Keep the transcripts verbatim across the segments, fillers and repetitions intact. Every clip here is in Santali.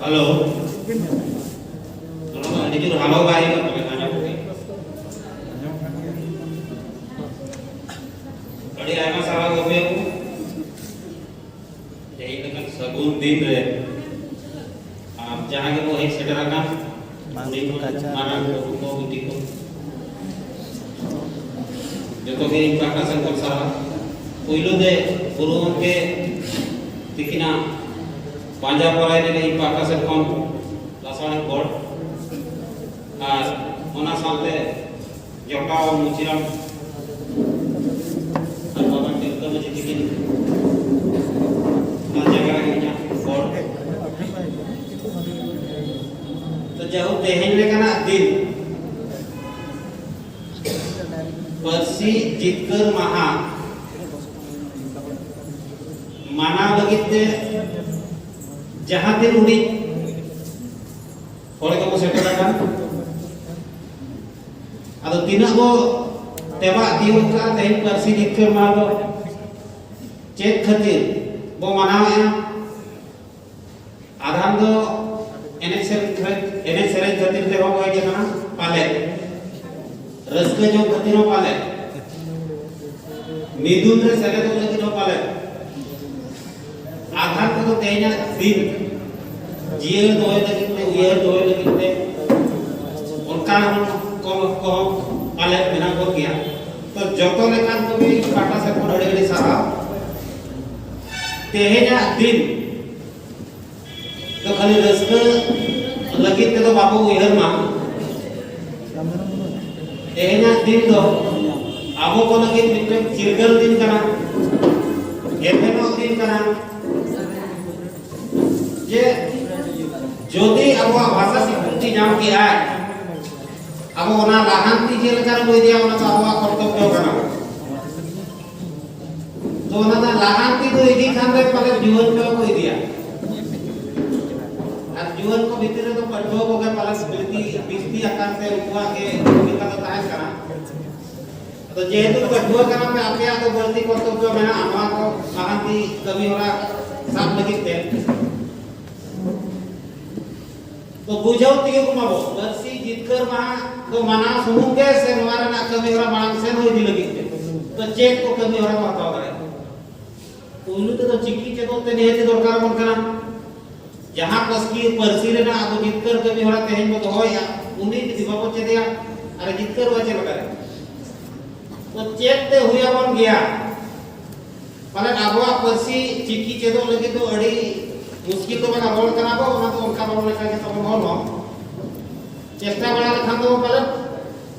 ᱦᱮᱞᱳ᱾ ᱱᱚᱣᱟ ᱫᱚ ᱟᱹᱰᱤ ᱡᱳᱨ ᱦᱮᱞᱳ ᱵᱟᱭ ᱦᱩᱭᱩᱜᱼᱟ, ᱛᱚᱵᱮ ᱠᱷᱟᱱ ᱟᱸᱡᱚᱢᱚᱜ ᱜᱮᱭᱟ᱾ ᱟᱹᱰᱤ ᱟᱭᱢᱟ ᱥᱟᱨᱦᱟᱣ ᱜᱚᱢᱠᱮ ᱠᱚ᱾ ᱛᱮᱦᱮᱧ ᱞᱮᱠᱟᱱ ᱥᱟᱹᱜᱩᱱ ᱫᱤᱱ ᱨᱮ ᱟᱨ ᱡᱟᱦᱟᱸ ᱜᱮᱵᱚ ᱦᱮᱡ ᱥᱮᱴᱮᱨ ᱟᱠᱟᱱ, ᱢᱟᱨᱟᱝ ᱠᱚ, ᱵᱤᱴᱤ ᱠᱚ, ᱡᱚᱛᱚ ᱜᱮ ᱤᱧ ᱯᱟᱦᱴᱟ ᱥᱮᱱ ᱠᱷᱚᱱ ᱥᱟᱨᱦᱟᱣ᱾ ᱯᱩᱭᱞᱩ ᱛᱮ ᱜᱩᱨᱩ ᱜᱚᱢᱠᱮ ᱛᱤᱠᱤᱱᱟᱜ ᱯᱟᱸᱡᱟ ᱯᱚᱨᱟᱭ ᱨᱮ ᱤᱧ ᱯᱟᱦᱴᱟ ᱥᱮᱱ ᱠᱷᱚᱱ ᱞᱟᱥᱟᱲᱦᱮᱫ ᱜᱚᱰ ᱟᱨ ᱚᱱᱟ ᱥᱟᱶᱛᱮ ᱡᱚᱴᱟᱣ ᱢᱩᱪᱤᱨᱟᱢ ᱟᱨ ᱵᱟᱵᱟ ᱛᱤᱞᱠᱟᱹ ᱢᱟᱹᱡᱷᱤ ᱛᱤᱠᱤᱱ ᱚᱱᱟ ᱡᱟᱭᱜᱟ ᱨᱮ ᱤᱧᱟᱹᱜ ᱜᱚᱰ᱾ ᱛᱚ ᱡᱟᱭᱦᱳᱠ, ᱛᱮᱦᱮᱧ ᱞᱮᱠᱟᱱᱟᱜ ᱫᱤᱱ ᱯᱟᱹᱨᱥᱤ ᱡᱤᱛᱠᱟᱹᱨ ᱢᱟᱦᱟ ᱢᱟᱱᱟᱣ ᱞᱟᱹᱜᱤᱫ ᱛᱮ ᱡᱟᱦᱟᱸ ᱛᱤᱱ ᱩᱰᱤᱡ ᱦᱚᱲ ᱠᱚᱠᱚ ᱥᱮᱴᱮᱨ ᱟᱠᱟᱱ, ᱟᱫᱚ ᱛᱤᱱᱟᱹᱜ ᱵᱚ ᱛᱮᱵᱟᱜ ᱛᱤᱭᱳᱜ ᱠᱟᱜᱼᱟ ᱛᱮᱦᱮᱧ ᱯᱟᱹᱨᱥᱤ ᱡᱤᱛᱠᱟᱹᱨ ᱢᱟᱦᱟ ᱫᱚ ᱪᱮᱫ ᱠᱷᱟᱹᱛᱤᱨ ᱵᱚ ᱢᱟᱱᱟᱣᱮᱫᱼᱟ? ᱟᱫᱷᱟᱱ ᱫᱚ ᱮᱱᱮᱡ ᱥᱮᱨᱮᱧ ᱠᱷᱟᱹ-, ᱮᱱᱮᱡ ᱥᱮᱨᱮᱧ ᱠᱷᱟᱹᱛᱤᱨ ᱛᱮᱦᱚᱸ ᱠᱚ ᱦᱮᱡ ᱟᱠᱟᱱᱟ ᱯᱟᱞᱮ, ᱨᱟᱹᱥᱠᱟᱹ ᱡᱚᱝ ᱠᱷᱟᱹᱛᱤᱨ ᱦᱚᱸ ᱯᱟᱞᱮ, ᱢᱤᱫᱩᱱ ᱨᱮ ᱥᱮᱞᱮᱫᱚᱜ ᱞᱟᱹᱜᱤᱫ ᱦᱚᱸ ᱯᱟᱞᱮ᱾ ᱟᱫᱷᱟᱱ ᱠᱚᱫᱚ ᱛᱮᱦᱮᱧᱟᱜ ᱫᱤᱱ ᱡᱤᱭᱟᱹᱲ ᱫᱚᱦᱚᱭ ᱞᱟᱹᱜᱤᱫ ᱛᱮ, ᱩᱭᱦᱟᱹᱨ ᱫᱚᱦᱚᱭ ᱞᱟᱹᱜᱤᱫ ᱛᱮ ᱚᱱᱠᱟᱱ ᱠᱚ, ᱠᱚᱦᱚᱸ ᱯᱟᱞᱮ ᱢᱮᱱᱟᱜ ᱠᱚ ᱜᱮᱭᱟ᱾ ᱛᱚ ᱡᱚᱛᱚ ᱞᱮᱠᱟᱱ ᱠᱚᱜᱮ ᱤᱧ ᱯᱟᱦᱴᱟ ᱥᱮᱫ ᱠᱷᱚᱱ ᱟᱹᱰᱤ ᱟᱹᱰᱤ ᱥᱟᱨᱦᱟᱣ᱾ ᱛᱮᱦᱮᱧᱟᱜ ᱫᱤᱱ ᱫᱚ ᱠᱷᱟᱹᱞᱤ ᱨᱟᱹᱥᱠᱟᱹ ᱞᱟᱹᱜᱤᱫ ᱛᱮᱫᱚ ᱵᱟᱵᱚ ᱩᱭᱦᱟᱹᱨ ᱢᱟ᱾ ᱛᱮᱦᱮᱧᱟᱜ ᱫᱤᱱ ᱫᱚ ᱟᱵᱚ ᱠᱚ ᱞᱟᱹᱜᱤᱫ ᱢᱤᱫᱴᱮᱱ ᱪᱤᱨᱜᱟᱹᱞ ᱫᱤᱱ ᱠᱟᱱᱟ, ᱮᱵᱷᱮᱱᱚᱜ ᱫᱤᱱ ᱠᱟᱱᱟ᱾ ᱡᱮ ᱡᱩᱫᱤ ᱟᱵᱚᱣᱟᱜ ᱵᱷᱟᱥᱟ ᱥᱤᱠᱨᱤᱛᱤ ᱧᱟᱢ ᱠᱮᱜᱼᱟᱭ, ᱟᱵᱚ ᱚᱱᱟ ᱞᱟᱦᱟᱱᱛᱤ ᱪᱮᱫ ᱞᱮᱠᱟ ᱨᱮᱵᱚ ᱤᱫᱤᱭᱟ, ᱚᱱᱟ ᱫᱚ ᱟᱵᱚᱣᱟᱜ ᱠᱚᱨᱛᱚᱵᱵᱚ ᱠᱟᱱᱟ᱾ ᱛᱚ ᱚᱱᱟ ᱫᱚ ᱞᱟᱦᱟᱱᱛᱤ ᱫᱚ ᱤᱫᱤ ᱠᱷᱟᱱ ᱫᱚ ᱯᱟᱞᱮ ᱡᱩᱣᱟᱹᱱ ᱠᱚ ᱠᱚ ᱤᱫᱤᱭᱟ᱾ ᱟᱨ ᱡᱩᱣᱟᱹᱱ ᱠᱚ ᱵᱷᱤᱛᱤᱨ ᱨᱮᱫᱚ ᱯᱟᱹᱴᱷᱩᱣᱟᱹ ᱠᱚᱜᱮ ᱯᱟᱞᱮ ᱵᱤᱥᱛᱤ, ᱵᱤᱥᱛᱤ ᱟᱠᱟᱱ ᱛᱮ ᱩᱱᱠᱩᱣᱟᱜ ᱜᱮ ᱵᱷᱩᱢᱤᱠᱟ ᱫᱚ ᱛᱟᱦᱮᱱ ᱠᱟᱱᱟ᱾ ᱟᱫᱚ ᱡᱮᱦᱮᱛᱩ ᱯᱟᱹᱴᱷᱩᱣᱟᱹ ᱠᱟᱱᱟ ᱯᱮ, ᱟᱯᱮᱭᱟᱜ ᱫᱚ ᱵᱟᱹᱲᱛᱤ ᱠᱚᱨᱛᱚᱵᱵᱚ ᱢᱮᱱᱟᱜᱼᱟ ᱱᱚᱣᱟ ᱠᱚ ᱞᱟᱦᱟᱱᱛᱤ ᱠᱟᱹᱢᱤ ᱦᱚᱨᱟ ᱥᱟᱵ ᱞᱟᱹᱜᱤᱫ ᱛᱮ᱾ ᱛᱚ ᱵᱩᱡᱷᱟᱹᱣ ᱛᱤᱭᱳᱜ ᱢᱟᱵᱚ, ᱯᱟᱹᱨᱥᱤ ᱡᱤᱛᱠᱟᱹᱨ ᱢᱟᱦᱟ ᱫᱚ ᱢᱟᱱᱟᱣ ᱥᱩᱢᱩᱝ ᱜᱮ ᱥᱮ ᱱᱚᱣᱟ ᱨᱮᱱᱟᱜ ᱠᱟᱹᱢᱤ ᱦᱚᱨᱟ ᱢᱟᱲᱟᱝ ᱥᱮᱱ ᱦᱚᱸ ᱤᱫᱤ ᱞᱟᱹᱜᱤᱫ ᱛᱮ, ᱛᱚ ᱪᱮᱫ ᱠᱚ ᱠᱟᱹᱢᱤ ᱦᱚᱨᱟ ᱠᱚ ᱦᱟᱛᱟᱣ ᱫᱟᱲᱮᱭᱟᱜᱼᱟ? ᱯᱩᱭᱞᱩ ᱛᱮᱫᱚ ᱪᱤᱠᱤ ᱪᱮᱫᱚᱜ ᱛᱮ ᱱᱤᱦᱟᱹᱛ ᱫᱚᱨᱠᱟᱨ ᱟᱵᱚᱱ ᱠᱟᱱᱟ᱾ ᱡᱟᱦᱟᱸ ᱯᱟᱹᱨᱥᱤ, ᱯᱟᱹᱨᱥᱤ ᱨᱮᱱᱟᱜ ᱟᱵᱚ ᱡᱤᱛᱠᱟᱹᱨ ᱠᱟᱹᱢᱤ ᱦᱚᱨᱟ ᱛᱮᱦᱮᱧ ᱵᱚ ᱫᱚᱦᱚᱭᱮᱫᱼᱟ, ᱩᱱᱤ ᱡᱩᱫᱤ ᱵᱟᱵᱚ ᱪᱮᱫᱮᱭᱟ, ᱟᱨ ᱡᱤᱛᱠᱟᱹᱨᱚᱜᱼᱟ ᱪᱮᱫ ᱞᱮᱠᱟᱨᱮ? ᱛᱚ ᱪᱮᱫ ᱛᱮ ᱦᱩᱭ ᱟᱵᱚᱱ ᱜᱮᱭᱟ? ᱯᱟᱞᱮᱱ ᱟᱵᱚᱣᱟᱜ ᱯᱟᱹᱨᱥᱤ ᱪᱤᱠᱤ ᱪᱮᱫᱚᱜ ᱞᱟᱹᱜᱤᱫ ᱫᱚ ᱟᱹᱰᱤ ᱢᱩᱥᱠᱤᱞ ᱫᱚ ᱵᱟᱝ ᱟᱵᱚᱱ ᱠᱟᱱᱟ ᱵᱚ, ᱚᱱᱟ ᱫᱚ ᱚᱱᱠᱟ ᱵᱟᱵᱚᱱ ᱞᱮᱠᱟ ᱜᱮ ᱛᱟᱵᱚᱱ ᱦᱚᱲ ᱦᱚᱸ᱾ ᱪᱮᱥᱴᱟ ᱵᱟᱲᱟ ᱞᱮᱠᱷᱟᱱ ᱫᱚ ᱯᱟᱞᱮᱱ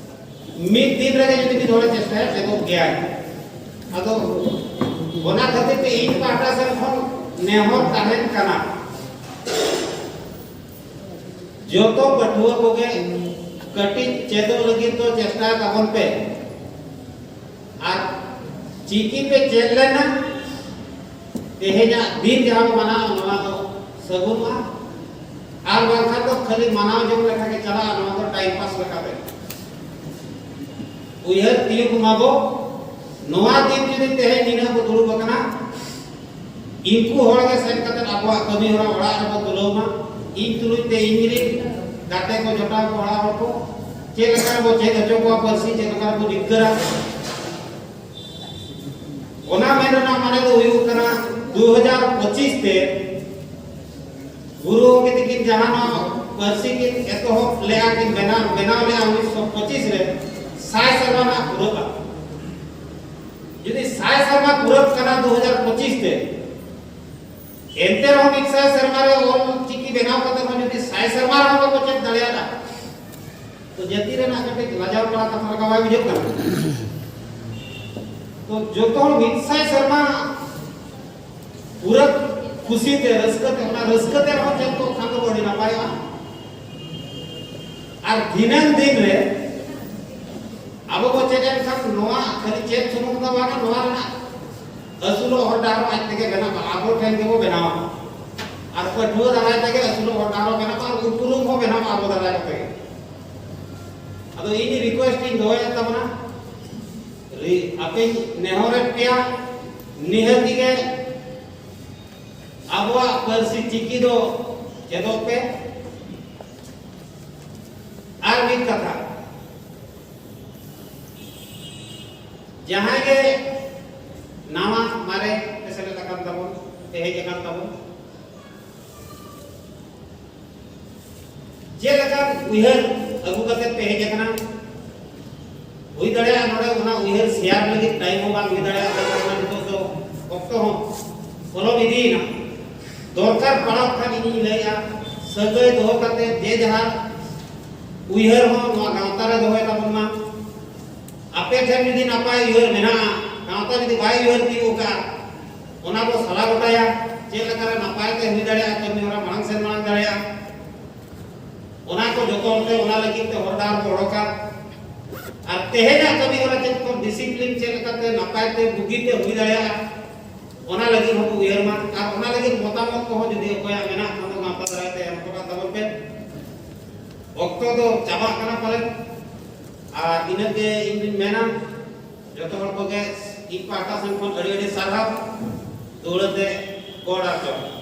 ᱢᱤᱫ ᱫᱤᱱ ᱨᱮᱜᱮ ᱡᱩᱫᱤ ᱢᱤᱫ ᱦᱚᱲᱮ ᱪᱮᱥᱴᱟᱭᱟ, ᱪᱮᱫᱚᱜ ᱜᱮᱭᱟᱭ᱾ ᱟᱫᱚ ᱚᱱᱟ ᱠᱷᱟᱹᱛᱤᱨ ᱛᱮ ᱤᱧ ᱯᱟᱦᱴᱟ ᱥᱮᱱ ᱠᱷᱚᱱ ᱱᱮᱦᱚᱨ ᱛᱟᱦᱮᱱ ᱠᱟᱱᱟ, ᱡᱚᱛᱚ ᱯᱟᱹᱴᱷᱩᱣᱟᱹ ᱠᱚᱜᱮ ᱠᱟᱹᱴᱤᱡ ᱪᱮᱫᱚᱜ ᱞᱟᱹᱜᱤᱫ ᱫᱚ ᱪᱮᱥᱴᱟ ᱛᱟᱵᱚᱱ ᱯᱮ᱾ ᱟᱨ ᱪᱤᱠᱤ ᱯᱮ ᱪᱮᱫ ᱞᱮᱱᱟ, ᱛᱮᱦᱮᱧᱟᱜ ᱫᱤᱱ ᱡᱟᱦᱟᱸ ᱵᱚ ᱢᱟᱱᱟᱣ, ᱱᱚᱣᱟ ᱫᱚ ᱥᱟᱹᱜᱩᱱᱚᱜᱼᱟ᱾ ᱟᱨ ᱵᱟᱝᱠᱷᱟᱱ ᱫᱚ ᱠᱷᱟᱹᱞᱤ ᱢᱟᱱᱟᱣ ᱡᱚᱝ ᱞᱮᱠᱟ ᱜᱮ ᱪᱟᱞᱟᱜᱼᱟ, ᱱᱚᱣᱟ ᱫᱚ ᱴᱟᱭᱤᱢ ᱯᱟᱥ ᱞᱮᱠᱟᱛᱮ᱾ ᱩᱭᱦᱟᱹᱨ ᱛᱤᱭᱳᱜ ᱢᱟᱵᱚ, ᱱᱚᱣᱟ ᱫᱤᱱ ᱡᱩᱫᱤ ᱛᱮᱦᱮᱧ ᱱᱤᱱᱟᱹᱜ ᱵᱚ ᱫᱩᱲᱩᱵ ᱟᱠᱟᱱᱟ, ᱤᱱᱠᱩ ᱦᱚᱲ ᱜᱮ ᱥᱮᱱ ᱠᱟᱛᱮ ᱟᱵᱚᱣᱟᱜ ᱠᱟᱹᱢᱤ ᱦᱚᱨᱟ ᱚᱲᱟᱜ ᱨᱮᱵᱚ ᱛᱩᱞᱟᱹᱣ ᱢᱟ᱾ ᱤᱧ ᱛᱩᱞᱩᱡ ᱛᱮ ᱤᱧ ᱨᱤᱱ ᱜᱟᱛᱮ ᱠᱚ, ᱡᱚᱴᱟᱣ ᱠᱚ, ᱚᱲᱟᱜ ᱦᱚᱲ ᱠᱚ, ᱪᱮᱫ ᱞᱮᱠᱟ ᱨᱮᱵᱚ ᱪᱮᱫ ᱦᱚᱪᱚ ᱠᱚᱣᱟ ᱯᱟᱹᱨᱥᱤ, ᱪᱮᱫ ᱞᱮᱠᱟ ᱨᱮᱵᱚ ᱡᱤᱛᱠᱟᱹᱨᱟ, ᱚᱱᱟ ᱢᱮᱱ ᱨᱮᱱᱟᱜ ᱢᱟᱱᱮ ᱫᱚ ᱦᱩᱭᱩᱜ ᱠᱟᱱᱟ, ᱫᱩ ᱦᱟᱡᱟᱨ ᱯᱚᱸᱪᱤᱥ ᱛᱮ ᱜᱩᱨᱩ ᱜᱚᱢᱠᱮ ᱛᱤᱠᱤᱱ ᱡᱟᱦᱟᱸ ᱱᱚᱣᱟ ᱯᱟᱹᱨᱥᱤ ᱠᱤᱱ ᱮᱛᱚᱦᱚᱵ ᱞᱮᱜᱼᱟ, ᱠᱤᱱ ᱵᱮᱱᱟᱣ, ᱵᱮᱱᱟᱣ ᱞᱮᱜᱼᱟ ᱩᱱᱤᱥᱥᱚ ᱯᱚᱸᱪᱤᱥ ᱨᱮ, ᱥᱟᱭ ᱥᱮᱨᱢᱟ ᱨᱮᱱᱟᱜ ᱯᱩᱨᱟᱹᱜᱼᱟ᱾ ᱡᱩᱫᱤ ᱥᱟᱭ ᱥᱮᱨᱢᱟ ᱯᱩᱨᱟᱹᱜ ᱠᱟᱱᱟ ᱫᱩ ᱦᱟᱡᱟᱨ ᱯᱚᱸᱪᱤᱥ ᱛᱮ, ᱮᱱᱛᱮ ᱨᱮᱦᱚᱸ ᱢᱤᱫ ᱥᱟᱭ ᱥᱮᱨᱢᱟ ᱨᱮ ᱚᱞ ᱪᱤᱠᱤ ᱵᱮᱱᱟᱣ ᱠᱟᱛᱮ ᱦᱚᱸ ᱡᱩᱫᱤ ᱥᱟᱭ ᱥᱮᱨᱢᱟ ᱨᱮᱦᱚᱸ ᱵᱟᱠᱚ ᱪᱮᱫ ᱫᱟᱲᱮᱭᱟᱫᱟ, ᱛᱚ ᱡᱟᱹᱛᱤ ᱨᱮᱱᱟᱜ ᱠᱟᱹᱴᱤᱡ ᱞᱟᱡᱟᱣ ᱯᱟᱲᱟ ᱠᱟᱛᱷᱟ ᱞᱮᱠᱟ ᱵᱟᱭ ᱵᱩᱡᱷᱟᱹᱜ ᱠᱟᱱᱟ? ᱛᱚ ᱡᱚᱛᱚ ᱦᱚᱲ ᱢᱤᱫ ᱥᱟᱭ ᱥᱮᱨᱢᱟ ᱯᱩᱨᱟᱹ ᱠᱩᱥᱤ ᱛᱮ, ᱨᱟᱹᱥᱠᱟᱹ ᱛᱮ, ᱚᱱᱟ ᱨᱟᱹᱥᱠᱟᱹ ᱛᱮ ᱨᱮᱦᱚᱸ ᱪᱮᱫ ᱠᱚ ᱠᱷᱟᱱ ᱫᱚ ᱟᱹᱰᱤ ᱱᱟᱯᱟᱭᱚᱜᱼᱟ᱾ ᱟᱨ ᱫᱷᱤᱱᱟᱹᱝ ᱫᱤᱱ ᱨᱮ ᱟᱵᱚ ᱵᱚ ᱪᱮᱫ ᱮᱱ ᱠᱷᱟᱱ ᱱᱚᱣᱟ ᱠᱷᱟᱹᱞᱤ ᱪᱮᱫ ᱥᱩᱢᱩᱝ ᱫᱚ ᱵᱟᱝᱟ, ᱱᱚᱣᱟ ᱨᱮᱱᱟᱜ ᱟᱹᱥᱩᱞᱚᱜ ᱦᱚᱨ ᱰᱟᱦᱟᱨ ᱦᱚᱸ ᱟᱡ ᱛᱮᱜᱮ ᱵᱮᱱᱟᱜᱼᱟ, ᱟᱵᱚ ᱴᱷᱮᱱ ᱜᱮᱵᱚ ᱵᱮᱱᱟᱣᱟ᱾ ᱟᱨ ᱯᱟᱹᱴᱷᱩᱣᱟᱹ ᱫᱟᱨᱟᱭ ᱛᱮᱜᱮ ᱟᱹᱥᱩᱞᱚᱜ ᱦᱚᱨ ᱰᱟᱦᱟᱨ ᱦᱚᱸ ᱵᱮᱱᱟᱜᱼᱟ, ᱟᱨ ᱩᱯᱨᱩᱢ ᱦᱚᱸ ᱵᱮᱱᱟᱜᱼᱟ ᱟᱵᱚ ᱫᱟᱨᱟᱭ ᱠᱚᱛᱮ ᱜᱮ᱾ ᱟᱫᱚ ᱤᱧ ᱨᱤᱠᱩᱭᱮᱥᱴ ᱤᱧ ᱫᱚᱦᱚᱭᱮᱫ ᱛᱟᱵᱚᱱᱟ, ᱨᱤ-, ᱟᱯᱮᱧ ᱱᱮᱦᱚᱨᱮᱫ ᱯᱮᱭᱟ, ᱱᱤᱦᱟᱹᱛᱤ ᱜᱮ ᱟᱵᱚᱣᱟᱜ ᱯᱟᱹᱨᱥᱤ ᱪᱤᱠᱤ ᱫᱚ ᱪᱮᱫᱚᱜ ᱯᱮ᱾ ᱢᱤᱫ ᱠᱟᱛᱷᱟ, ᱡᱟᱦᱟᱸᱭ ᱜᱮ ᱱᱟᱣᱟ ᱢᱟᱨᱮ ᱛᱮ ᱥᱮᱞᱮᱫ ᱟᱠᱟᱱ ᱛᱟᱵᱚᱱ, ᱛᱮ ᱦᱮᱡ ᱟᱠᱟᱱ ᱛᱟᱵᱚᱱ, ᱪᱮᱫ ᱞᱮᱠᱟᱱ ᱩᱭᱦᱟᱹᱨ ᱟᱹᱜᱩ ᱠᱟᱛᱮ ᱯᱮ ᱦᱮᱡ ᱟᱠᱟᱱᱟ? ᱦᱩᱭ ᱫᱟᱲᱮᱭᱟᱜᱼᱟ ᱱᱚᱰᱮ ᱚᱱᱟ ᱩᱭᱦᱟᱹᱨ ᱥᱮᱭᱟᱨ ᱞᱟᱹᱜᱤᱫ ᱴᱟᱭᱤᱢ ᱦᱚᱸ ᱵᱟᱝ ᱦᱩᱭ ᱫᱟᱲᱮᱭᱟᱜ ᱠᱟᱱᱟ, ᱱᱤᱛᱚᱜ ᱫᱚ ᱚᱠᱛᱚ ᱦᱚᱸ ᱯᱚᱞᱚᱢ ᱤᱫᱤᱭᱮᱱᱟ᱾ ᱫᱚᱨᱠᱟᱨ ᱯᱟᱲᱟᱣ ᱠᱷᱟᱱ ᱤᱧᱤᱧ ᱞᱟᱹᱭᱟ, ᱥᱟᱹᱜᱟᱹᱭ ᱫᱚᱦᱚ ᱠᱟᱛᱮ ᱡᱮ ᱡᱟᱦᱟᱸ ᱩᱭᱦᱟᱹᱨ ᱦᱚᱸ ᱱᱚᱣᱟ ᱜᱟᱶᱛᱟ ᱨᱮ ᱫᱚᱦᱚᱭ ᱛᱟᱵᱚᱱ ᱢᱟ᱾ ᱟᱯᱮ ᱴᱷᱮᱱ ᱡᱩᱫᱤ ᱱᱟᱯᱟᱭ ᱩᱭᱦᱟᱹᱨ ᱢᱮᱱᱟᱜᱼᱟ, ᱜᱟᱶᱛᱟ ᱡᱩᱫᱤ ᱵᱟᱭ ᱩᱭᱦᱟᱹᱨ ᱛᱤᱭᱳᱜ ᱠᱟᱜᱼᱟ, ᱚᱱᱟ ᱵᱚ ᱥᱟᱞᱟ ᱜᱚᱴᱟᱭᱟ᱾ ᱪᱮᱫ ᱞᱮᱠᱟᱨᱮ ᱱᱟᱯᱟᱭ ᱛᱮ ᱦᱩᱭ ᱫᱟᱲᱮᱭᱟᱜᱼᱟ, ᱠᱟᱹᱢᱤ ᱦᱚᱨᱟ ᱢᱟᱲᱟᱝ ᱥᱮᱫ ᱢᱟᱲᱟᱝ ᱫᱟᱲᱮᱭᱟᱜᱼᱟ, ᱚᱱᱟ ᱠᱚ ᱡᱚᱛᱚᱱ ᱛᱮ ᱚᱱᱟ ᱞᱟᱹᱜᱤᱫ ᱛᱮ ᱦᱚᱨ ᱰᱟᱦᱟᱨ ᱵᱚ ᱚᱰᱚᱠᱟ᱾ ᱟᱨ ᱛᱮᱦᱮᱧᱟᱜ ᱠᱟᱹᱢᱤ ᱦᱚᱨᱟ ᱪᱮᱫ ᱠᱚ ᱰᱤᱥᱤᱯᱞᱤᱱ ᱪᱮᱫ ᱞᱮᱠᱟᱛᱮ ᱱᱟᱯᱟᱭ ᱛᱮ ᱵᱩᱜᱤ ᱛᱮ ᱦᱩᱭ ᱫᱟᱲᱮᱭᱟᱜᱼᱟ, ᱚᱱᱟ ᱞᱟᱹᱜᱤᱫ ᱦᱚᱸᱵᱚ ᱩᱭᱦᱟᱹᱨ ᱢᱟ᱾ ᱟᱨ ᱚᱱᱟ ᱞᱟᱹᱜᱤᱫ ᱢᱚᱛᱟᱢᱚᱛ ᱠᱚᱦᱚᱸ ᱡᱩᱫᱤ ᱚᱠᱚᱭᱟᱜ ᱢᱮᱱᱟᱜ ᱠᱷᱟᱱ ᱫᱚ ᱜᱟᱶᱛᱟ ᱫᱟᱨᱟᱭ ᱛᱮ ᱮᱢ ᱦᱚᱴᱚ ᱠᱟᱜ ᱛᱟᱵᱚᱱ ᱯᱮ᱾ ᱚᱠᱛᱚ ᱫᱚ ᱪᱟᱵᱟᱜ ᱠᱟᱱᱟ ᱯᱟᱞᱮᱱ, ᱟᱨ ᱤᱱᱟᱹᱜ ᱜᱮ ᱤᱧ ᱫᱩᱧ ᱢᱮᱱᱟ, ᱡᱚᱛᱚ ᱦᱚᱲ ᱠᱚᱜᱮ ᱤᱧ ᱯᱟᱦᱴᱟ ᱥᱮᱱ ᱠᱷᱚᱱ ᱟᱹᱰᱤ ᱟᱹᱰᱤ ᱥᱟᱨᱦᱟᱣ᱾ ᱫᱩᱲᱟᱹ ᱛᱮ ᱜᱚᱲ ᱟᱨ ᱡᱚᱦᱟᱨ᱾